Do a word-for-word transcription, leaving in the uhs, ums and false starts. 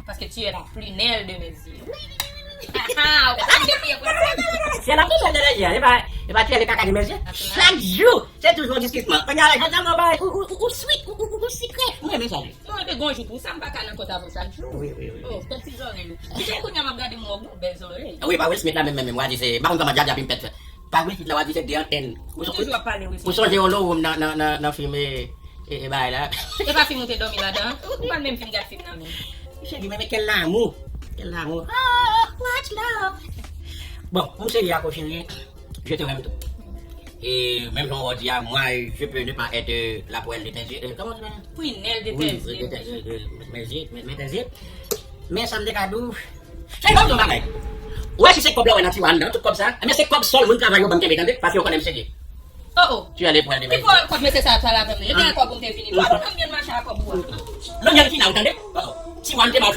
Parce que tu es la prunelle de mes yeux. Ah, ou pa te fè pou sa. Se la prunelle de mes yeux, e pa, e pa tu es le caca de mes yeux. Chak jou, se toujou yon diskisyon. Kounye a la, jodi a, mwen bay, ou, ou, ou, ou sweet, ou, ou, ou, ou sikre. Mwen renmen sa tou. Bon, epi gon jou pou sa, m pa ka nan kont avè w chak jou. Wi, wi, wi. Oh, kèk ti zòrèy ou. Kounya m ap gade m wè w gen bèl zòrèy. Wi, pa Will Smith la menm, menm, menm, w a di se, m pa konn kòman djab djab m pèt fèt. Pa Will Smith la, w a di se de antèn. Ou toujou ap pale Will Smith. Ou sonje yon lowom nan, nan, nan, nan fim e, e, e bagay la. E pa fim ou te dòmi ladan an? Ou pa menm fin gad fim nan menm. Misye di, men, men quel amour. Quel amour. Oh, what love. Bon, pou m serye ak ou, cheri, je te renmen tou. E menm jan w di a, moi, je peux ne pas être la poêle de tes yeux. Euh, comment on dit? Prunelle de tes yeux. De tes yeux, de mes yeux, mes, mes yeux. Men sa m te ka di w, cheri, ban m di w yon bagay. Ou wè si se kòb la w wè nan tiwa anndan, tout kòb sa, men se kòb sòl moun travay yo ban m kenbe, tande, paske yo konnen m serye. Oh, oh. Tu as les poils de mes yeux. Kòb mesye sa, sa la menm. E gen kòb pou m te vini. Ou pa konn m gen mache ak kòb ou a. Lonyèl ki la, ou tande? Oh, oh. Tiwa m te ba w fè